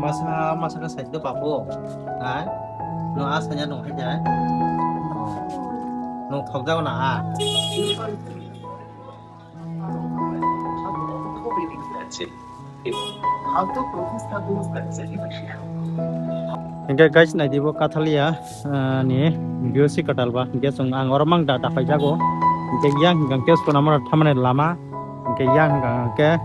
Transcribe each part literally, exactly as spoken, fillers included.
Masa, masa khe side do babu. Ha? No a sanya no hai jai. No thok jago na a. Hingke guys, naidi bo Kathalia, ah, ni B O C kwtal ba. Hingke chwng ang oro mang da dapai jago. Hingke yang hingke sona mano thamani lama. Hingke yang hingke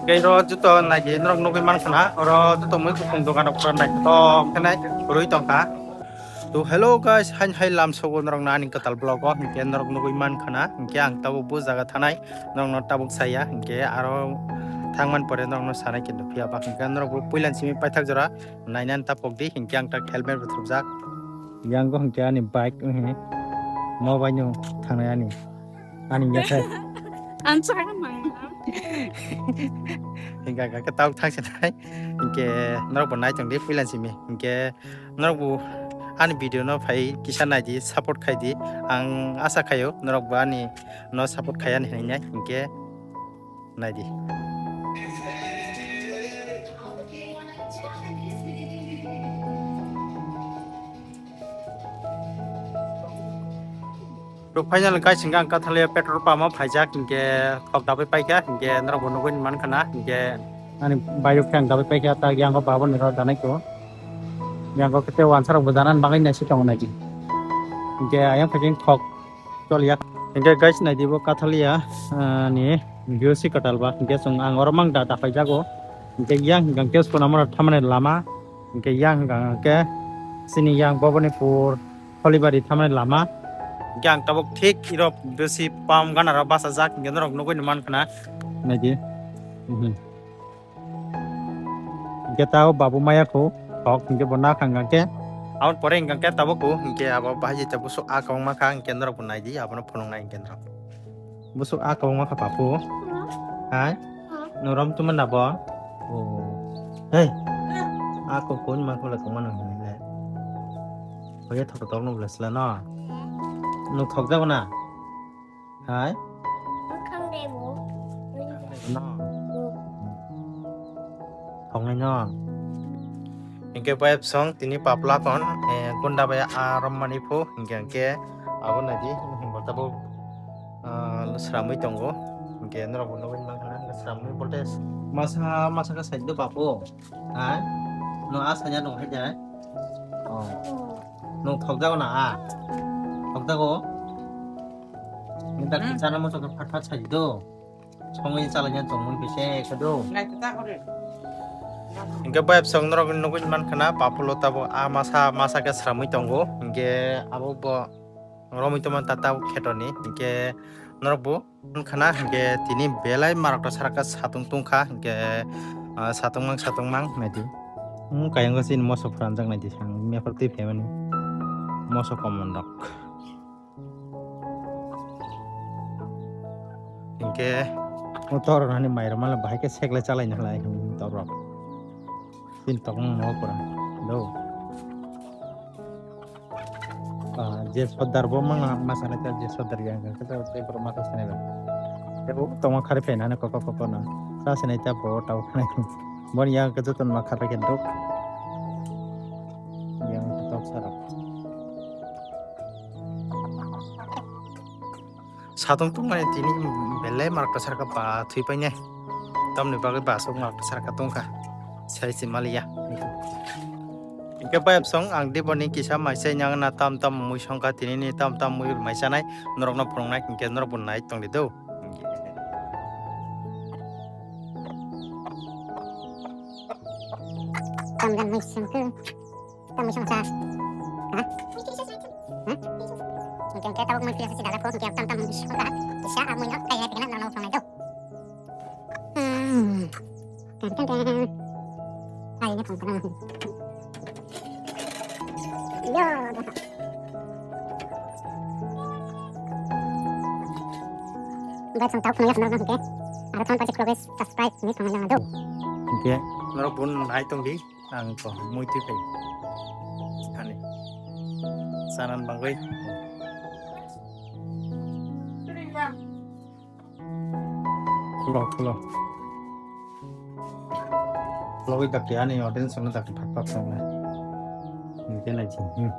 Kei ro juto naidi norok nugui mankha na, oro juto mui kupung dogan rok pura naithotok khe nai rwi tongkha. To hello guys, hain hai lam sogo norok na ani kwtal vlog o, hinkhe norok nugui mankha na, hinkhe ang tabuk bo jaga thanai norok no tabuk saya, hinkhe aro thangman pore norok no sanai kintu phiya ba, hinkhe norok bo puilan simi paithak jora nainani ta pokdi, hinkhe ang ta helmet bo thupjak. Yang go hinkhe ani bike, mo bai no thangnai ani. Ani yathai. Ang chakha mangna. Hingka hingka khe tabuk thang se nai. Hingke norok bo nai tong di puilan simi. Hingke norok bo ani video no phai kisa nai di, support khai di. Ang asa khaio norok bo ani no support khai ani hinai. Hingke nai di. To final guys, hingke ang Kathalia petrol pump o phaijak, hingke thok dabai paikha, hingke norok bo nugui mankha na, hingke ani bike rok khe ang dabai paikha, tak yang o babon ni rok danai ko, yang o kete wansa rok bo danan bagwi naisi tongo naidi, hingke ayang phaikhe thok choliya. Hingke guys, naidi bo Kathalia, ah, ni B O C kwtal ba, hingke chwng ang oro mang da dapai jago, hingke yang hingke sona mano thamani lama, hingke yang hingke chini yang Bobonipur. Holibari thamani lama. Hingke ang tabuk thik iro B O C pump gana rok bachajak, hingke norok nugui ni mankha na. Naidi. Mhm. Hingke tao babu maya kho, thok hingke bo nakhang hingke. Aboni pore hingke tabuk kho, hingke abo bahai jeta busuk a kwbangma kha, hingke norok bo naidi, abono phunuknai hingke norok. Busuk a kwbangma kha papu. Hai? Norom tuma nabo? Oh. Hei. A kok kun ma kula kong mano hinile. Oye thok tok no blasla no. No thok jago na? Hai? No. Thok nai no. Hingke bai song tini papla kon, eh, gunda bai a rom mani phu, hingke hingke abo nadi, hingke tabuk, ah, sramwi tongo, hingke norok bo nugui mankha na, sramwi bolte masa, masa khe side do bapo, ha? No a sanya no hai jai? Oh. No thok jago na a? Thok jago? Ni dak chana mo chok phat phat side do. Songwi chalaina chongwi bise khe do. Hingke bai song norok nugui mankha na, papulo tabuk a masa, masa khe sramwi tongo. Hingke abo bo romwi tongma tata khetoni. Hingke norok bo mankha na, hingke tini belai marok ta saraka satung tungkha, hingke, ah, satung mang, satung mang naidi. Hmm, kayang chini moso phuranjak naidi, sang mephar twi phaimani moso komon rok. Hingke motor hani mai rok mala bahai khe sekle chalai na lai hin motor rok. Tin tok mo pura. Do. Ah, je sodar bo manga masana ta je sodar yang ka ta je pura mata sene ba. Tebo tongma khari phaina ne koko koko na. Sa sene ta bo tau khanai. Bon yang ka joton ma khari khe dok. Yang tok sarap. Satung tungmani tini belai marok ta sarka ba thwi paine. Tamni bagwi ba aswk marok ta sarka tungkha. Sai se maliya. Hingke bai song ang diboni kisa maisai nyang na tam tam mui songkha tini ni tam tam mui mai sanai norok no phunuknai hingke norok bo nai tongdi do. Tam dan mui songkha. Tamo song sa. Ha? Ha? Hingke hingke tabuk mui pila si dala ko hingke tam tam song sa. Kisa amui no kaya kena nang nang song do. Hmm. Tan tan tan. Ai ne phone kana. Yo. Guys, ang tau phone ya phone hingke. Aro phone pa subscribe ni phone nang do. Hingke norok bun hai tong di. Ang to mui twi phai. Ani. Sanan bangwi. Khulo, khulo. Khulogwi dakti ani audience no dakti phak phak song nai. Hingke nai jing. Hmm.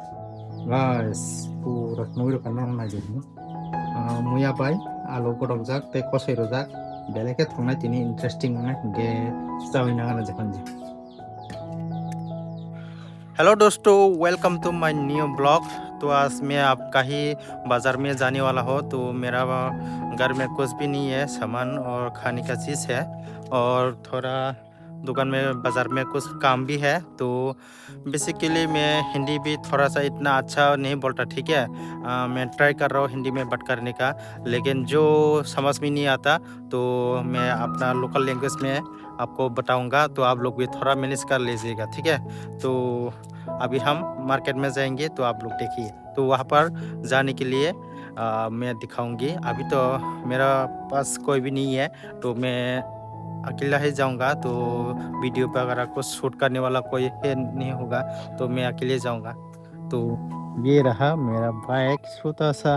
Guys, pura nugwi rok nang nai jing. Ah, muya bai, alu godok jak, tei kosoi rojak. Belai khe thongnai tini interesting wngnai hingke chawi nang ano jephang je. Hello दोस्तों, welcome to my new blog। तो आज मैं आपका ही बाज़ार में जाने वाला हूँ। तो मेरा घर में कुछ भी नहीं है सामान और खाने का चीज़ है, और थोड़ा दुकान में, बाज़ार में कुछ काम भी है। तो बेसिकली मैं हिंदी भी थोड़ा सा इतना अच्छा नहीं बोलता, ठीक है। अ, मैं ट्राई कर रहा हूँ हिंदी में बात करने का, लेकिन जो समझ में नहीं आता तो मैं अपना लोकल लैंग्वेज में आपको बताऊंगा, तो आप लोग भी थोड़ा मैनेज कर लीजिएगा, ठीक है। तो अभी हम मार्केट में जाएंगे, तो आप लोग देखिए। तो वहाँ पर जाने के लिए, अ, मैं दिखाऊंगी। अभी तो मेरा पास कोई भी नहीं है, तो मैं अकेला ही जाऊंगा। तो वीडियो वगैरह को शूट करने वाला कोई है नहीं होगा, तो मैं अकेले जाऊंगा। तो ये रहा मेरा बाइक छोटा सा,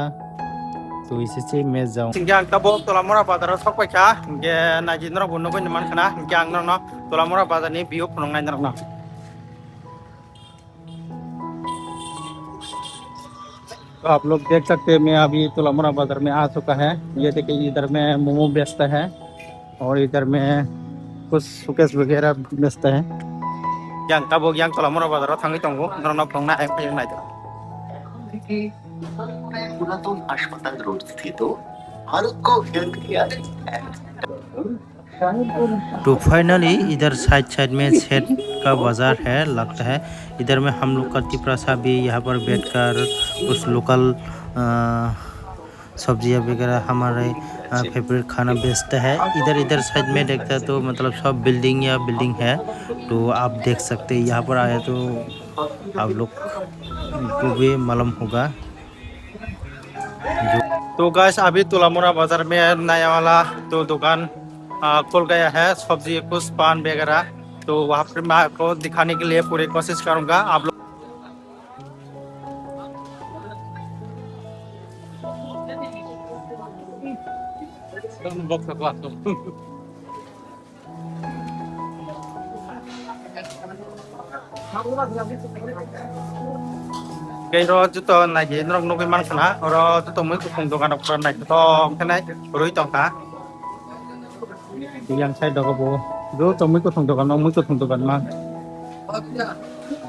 तो इसी से मैं जाऊँ। Hingke ang tabuk Tolamura bazar o sokpaikha, hingke naidi norok bo nugwi mankha na, hingke ang norokno Tolamura bazar ni view phunuknai norokno. तो आप लोग देख सकते हैं, मैं अभी तोलामुरा बाजार में आ चुका है। ये देखिए, इधर में मोमो बेचता है और इधर में कुछ सुकेस वगैरह बेचता है। Yang tabuk yang Tolamura bazar o thangwi tongo, norokno phunukna ayang phayang naidi. पुरातन अस्पताल रोड स्थित हो, हर को हेल्थ केयर। तो फाइनली इधर साइड साइड में सेठ का बाजार है लगता है। इधर में हम लोग का तिपरासा भी यहाँ पर बैठकर कुछ लोकल, अ, सब्जियाँ वगैरह हमारे, अ, फेवरेट खाना बेचता है। इधर, इधर साइड में देखता है तो मतलब सब बिल्डिंग या बिल्डिंग है। तो आप देख सकते हैं, यहाँ पर आया तो आप लोग को भी मालूम होगा। तो गाइस, अभी तोलामुरा बाजार में नया वाला तो दुकान, आ, खुल गया है, सब्जी कुछ पान वगैरह। तो वहाँ पर मैं आपको दिखाने के लिए पूरी कोशिश करूँगा। आप लोग Kei ro juto naidi norok nugwi mankha na, oro juto mui kuphung dogan rok pura naithotok khe nai rwi tongkha. Yang side o bo juto mui kuphung dogan, mui kuphung dogan ma.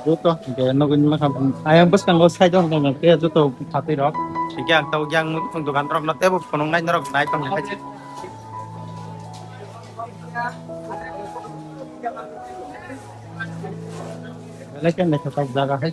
Juto je nugwi mankha, ayang bwskango side o hwnka hwnkhe juto phatwi rok. Hingke ang tabuk yang mui kuphung dogan rok no teibo phunuknai norok nai tongkha. Belai khe naithotok jaga hai.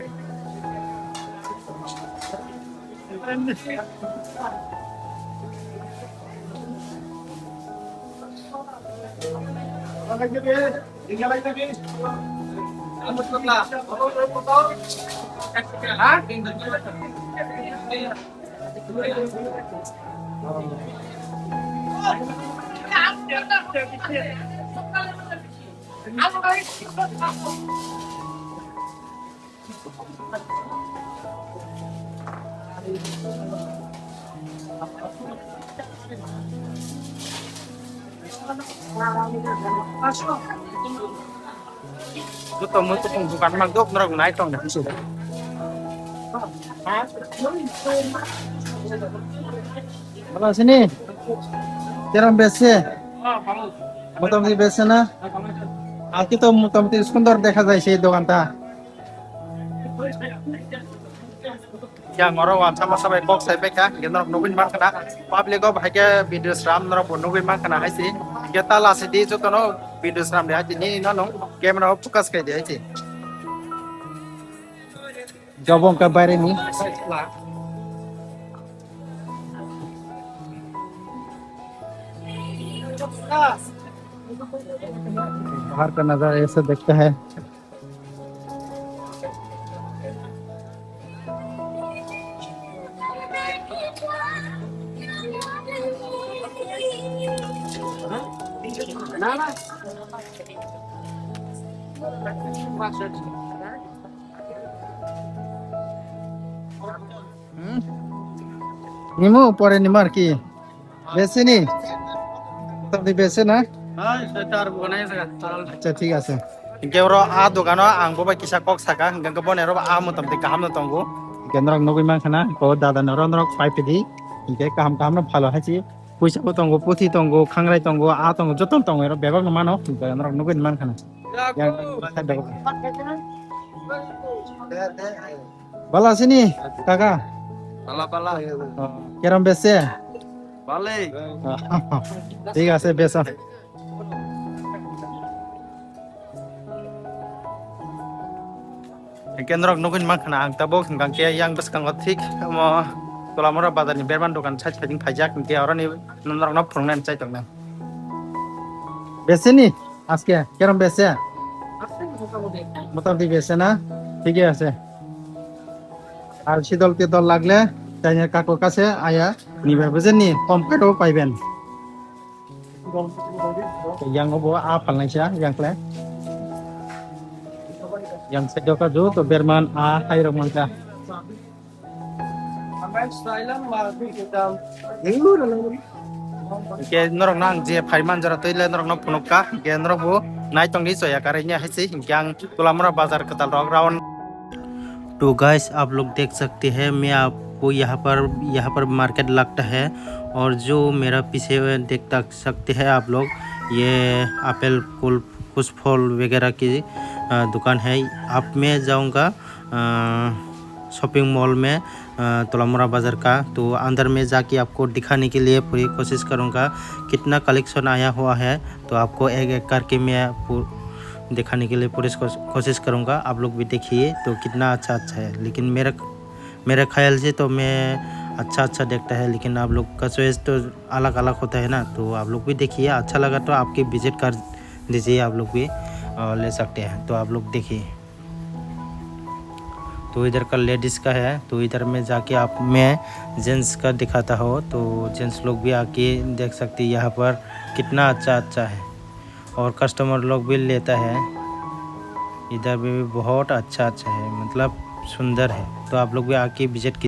Joto mui kutung dukan ma dok norok nai tong na. Bala sini. Teram bese. Motamoti bese na? Aji to motamoti sundor dekha jai se dogan ta. Yang oro wansa masa bai kok sai bai kha, hingke norok nugwi mankha na, public o bahai khe video sram norok bo nugwi mankha na hai se, hingke ta lasi di joto no video sram de hai se, nini no nwng camera o focus khai de hai se. Jabo wngkha baire ni. बाहर का नजारा ऐसा दिखता है। Hmm? Nimo pore nimo ar ki. Besini. Motamoti bese na? Hai, sekitar bukan aja, sekitar. Acha, thik ase. Hingke oro a dogano ang bo bai kisa kok saka, hingke bo nero a motamoti kaham no tongo. Hingke norok nugui mankha na, ko dada noro norok pai pidi. Hingke kaham kaham no phalo hachi. Puisa bo tongo, puthi tongo, khangrai tongo, a tongo, joto tongo, ero bebak no mano, hingke norok nugui mankha na. Yang side o. Bala sini, kaka? Bala, bala. Oh, kerom bese? Bale. Oh, thik ase, beso. Hingke norok nugui mankha na ang tabuk hingke yang bwskango thik omo Tolamura bazar ni berman dokan side side phaijak hingke oroni norok no phunuknani chai tongnai. Bese ni? Aske, kerom bese? Motamoti bese na? Thik ase. Ar sidol tidol lagle, taine kaku kase aya, niba bujeni, kom kato paiben. Yang obo a phalnai sa, yang kle. Yang sedoka jo to berman a hai rok mangka. Hingke norok no ang je phai manjora twi le norok no phunuk ka, hingke norok bo nai tong di choya karwi ya hai se, hingke ang Tolamura bazar kwtal rok round. तो गाइस, आप लोग देख सकते हैं, मैं आपको यहाँ पर यहाँ पर मार्केट लगता है। और जो मेरा पीछे में देख तक सकते हैं आप लोग, ये एप्पल कुल कुछ फल वगैरह की दुकान है। अब मैं जाऊँगा शॉपिंग मॉल में तोलामुरा बाज़ार का, तो अंदर में जाके आपको दिखाने के लिए पूरी कोशिश करूँगा। कितना कलेक्शन आया हुआ है, तो आपको एक एक करके मैं दिखाने के लिए पूरी कोशिश करूँगा। आप लोग भी देखिए तो कितना अच्छा अच्छा है, लेकिन मेरा मेरा ख्याल से तो मैं अच्छा अच्छा देखता है, लेकिन आप लोग का चॉइस तो अलग अलग होता है ना। तो आप लोग भी देखिए, अच्छा लगा तो आपके विजिट कर दीजिए, आप लोग भी ले सकते हैं। तो आप लोग देखिए, तो इधर का लेडीज़ का है, तो इधर में जाके आप मैं जेंट्स का दिखाता हो। तो जेंट्स लोग भी आके देख सकते हैं यहाँ पर कितना अच्छा अच्छा है, और कस्टमर लोग भी लेता है। इधर भी बहुत अच्छा अच्छा है, मतलब सुंदर है। तो आप लोग भी आके विजिट